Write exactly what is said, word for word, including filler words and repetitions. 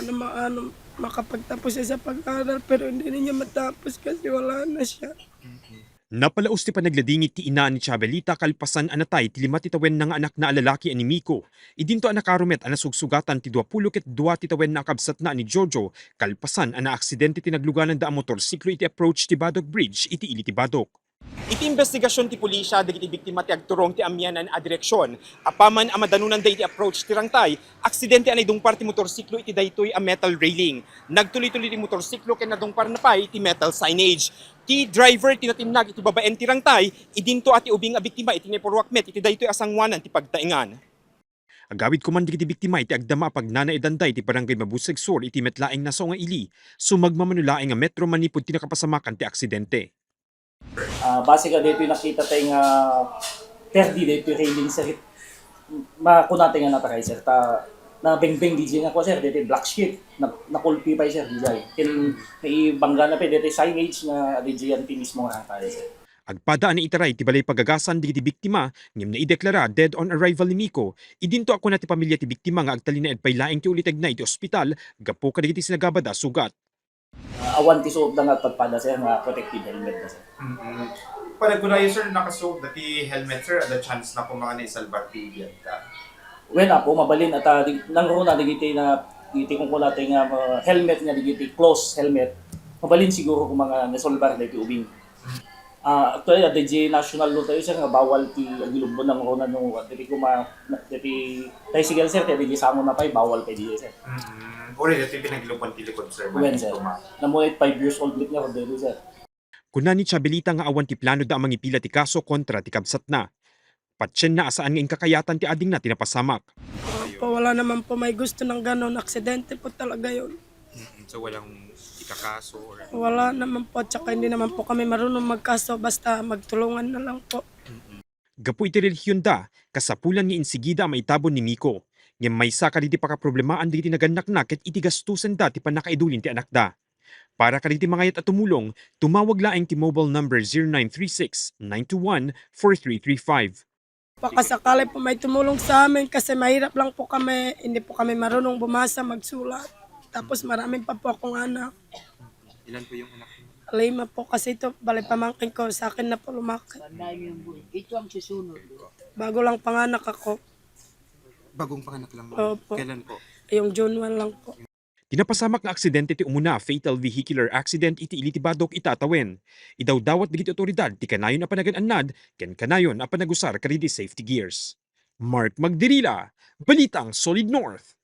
Na maano, makapagtapos siya sa pag-aral, pero hindi na niya matapos kasi wala na siya. Napalaus ti panagladingit ti ina ni Chabelita kalpasan a natay ti lima ti tawenna nga anakna a lalaki a ni Miko. Idinto a nakaro met a nasugsugatan ti duapulo ket dua ti tawenna a kabsatna a ni Jojo kalpasan a naaksidente ti naglugananda a motorsiklo iti approach ti Badoc Bridge iti ili ti Badoc. Iti imbestigasion ti pulisya dagiti biktima ti agturong ti amianan a direksion. Apaman a madanonanda iti approach ti rangtay, aksidente a naidungpar ti motorsiklo iti daytoy a metal railing. Nagtuloy-tuloy ti motorsiklo ken nadungparna pay iti metal signage. Ti driver ti natinnag iti babaen ti rangtay, idinto a ti ubing a biktima iti naipurruak met iti daytoy a sangoanan ti pagtaengan. Agawid koma dagiti biktima iti agdama a pagnanaedanda iti Barangay Mabusag Sur iti met laeng nasao nga ili, sumagmamano laeng a metro manipud ti nakapasamakan ti aksidente. Ah, base ka daytoy nakita tay nga perdi daytoy railing, sir. Makuna tay nga natay, sir, ta nabengbeng daytoy nga kua, sir, daytoy black sheet. Na-, nakulpi pay, sir, daytoy. Ken naibanggana pay daytoy signage nga daytoy ti mismo nga rangtay, sir. Agpada a naitaray ti balay pagagasan dagiti biktima ngem naideklara dead on arrival ni Miko. Idinto a kuna ti pamilya ti biktima nga agtalinaed pay laeng ti ulitegna iti ospital gapu kadagiti sinagabada a sugat. Ah, awan ti suotda nga padpada, sir, nga protective helmet da, sir. Mm-mm. Panagkunayo, sir, nakasuot da ti helmet, sir, adda chance na koma nga naisalbar ti biyagda? Well, apo, mabalin at, ah, di, nangruna dagiti na, dagiti kungkuna tay nga, ah, helmet nga dagiti close helmet. Mabalin siguro koma nga nasalbar da iti ubing. Ah, actually, adda di national law tayo, sir, nga bawal ti agilubbo nangruna no, dagiti koma, dagiti tricycle, sir, kaya dagiti sango na pay, bawal pay di, sir. Mm. Uri daytoy pinagilubon ti likod, sir. Wen, sir. Namuna it five years old met nga, sir. Kuna ni Chabelita nga awan ti planoda a mangipila ti kaso kontra ti kabsatna. Patienna a saan nga inkakayatan ti adingna ti napasamak. Wala po, wala naman po may gusto ng ganon. Aksidente po talaga yun. Mm, so, walang ikakaso or... Wala naman po, at saka hindi naman po kami marunong magkaso, basta magtulungan na lang po. Gapu iti relihiyonda, kasapulan nga insigida a maitabon ni Miko. Ngem maysa kadagiti pakaproblemaan dagiti nagannakna ket iti gastosenda ti pannakaidulin ti anakda. Para kadagiti mangayat a tumulong, tumawag laeng ti mobile number zero nine three six, nine two one, four three three five. Pakasakali po may tumulong sa amin kasi mahirap lang po kami, hindi po kami marunong bumasa, magsulat. Tapos marami pa po akong anak. Ilan po yung anak niyo? Lima po kasi ito, bali pamangkin ko, sa akin na po lumaki. Tandaan niyo yung bu-, ito ang susunod. Bago lang panganak ako. Bagong panganak lang, ma'am? Opo. Kailan po? Yung June one lang po. Ti napasamak nga aksidente ti umuna a fatal vehicular accident iti ili ti Badoc ita a tawen. Idawdawat dagiti otoridad ti kanayon a panagan-annad ken kanayon a panagusar kadagiti safety gears. Mark Magdirila, Balitang Solid North.